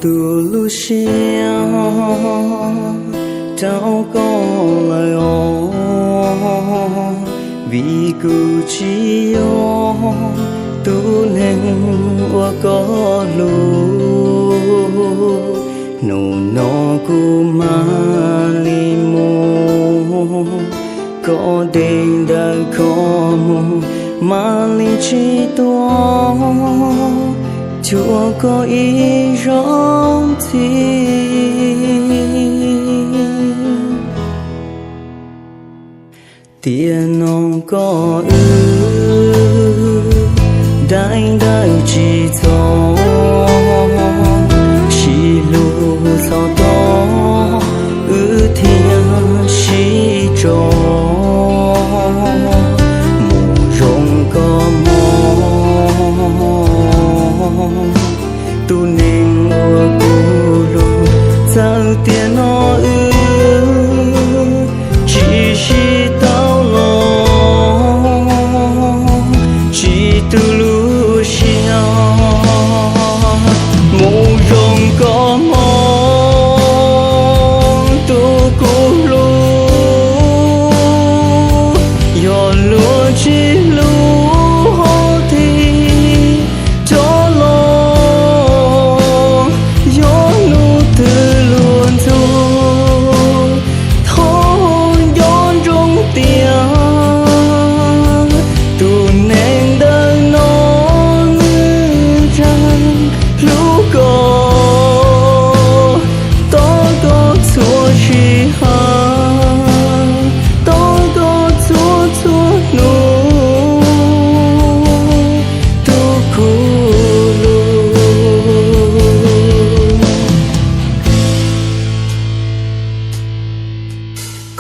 Kuv lub siab rau koj lawm os, vim kuv tsis yog tus neeg uas koj hlub. Hnub no kuv mam li mus, koj dej ntawm koj mus, mam li tsis tuaj cuag koj ib zaug ntxiv. Tiam no koj wb daim ntawv tsis txog, sib hlub txog tod wb thiaj sib tso. Mus zoo koj mog, tus neeg uas kuv hlub. Txawm tiam no wb tsis sib tau los, tsis tu lub siab. Mus zoo koj mog, tus kuv hlub, yog luag tsis hlub hos thim rov los, yog hnub twg luag ntxug, thov nco ntsoov tias tus neeg ntawm no nws tseem hlub koj, tos koj txhua sij hawm, tos koj txhua txhua hnub, tus kuv hlub.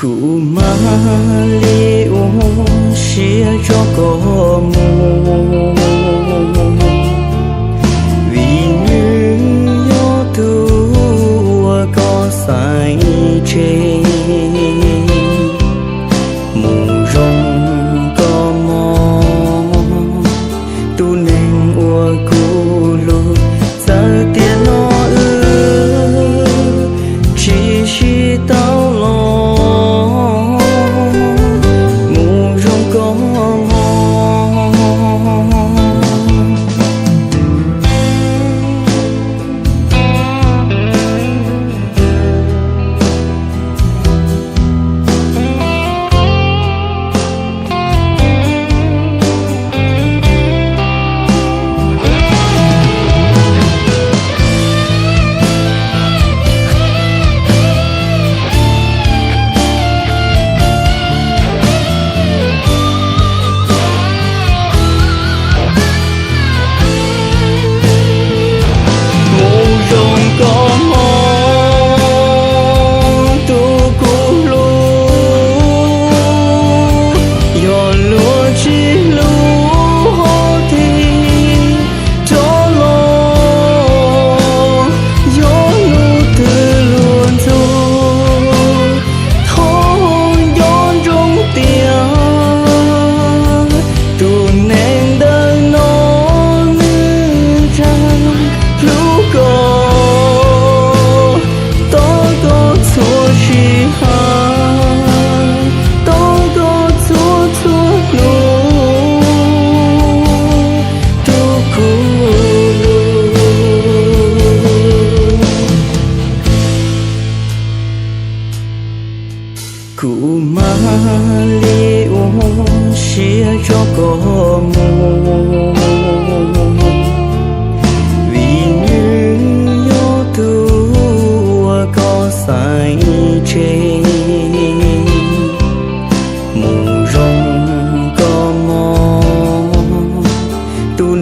Kuv mam li ua siab tso koj mus, vim nws yog tus uas koj xaiv tseg. Mus zoo koj mog, tus neeg uas kuv hlub. Txawm tiam no wb tsis sib tau los, mus zoo koj mog. Mus zoo koj mog, tus kuv hlub, yog luag tsis hlub hos thim rov los, yog hnub twg luag ntxug, thov nco ntsoov tias tus neeg ntawm no nws tseem hlub koj, tos koj txhua sij hawm, tos koj txhua txhua hnub, tus kuv hlub. Kuv mam li ua siab tso koj mus, vim nws yog tus uas koj xaiv tseg. Mus zoo koj mog, tus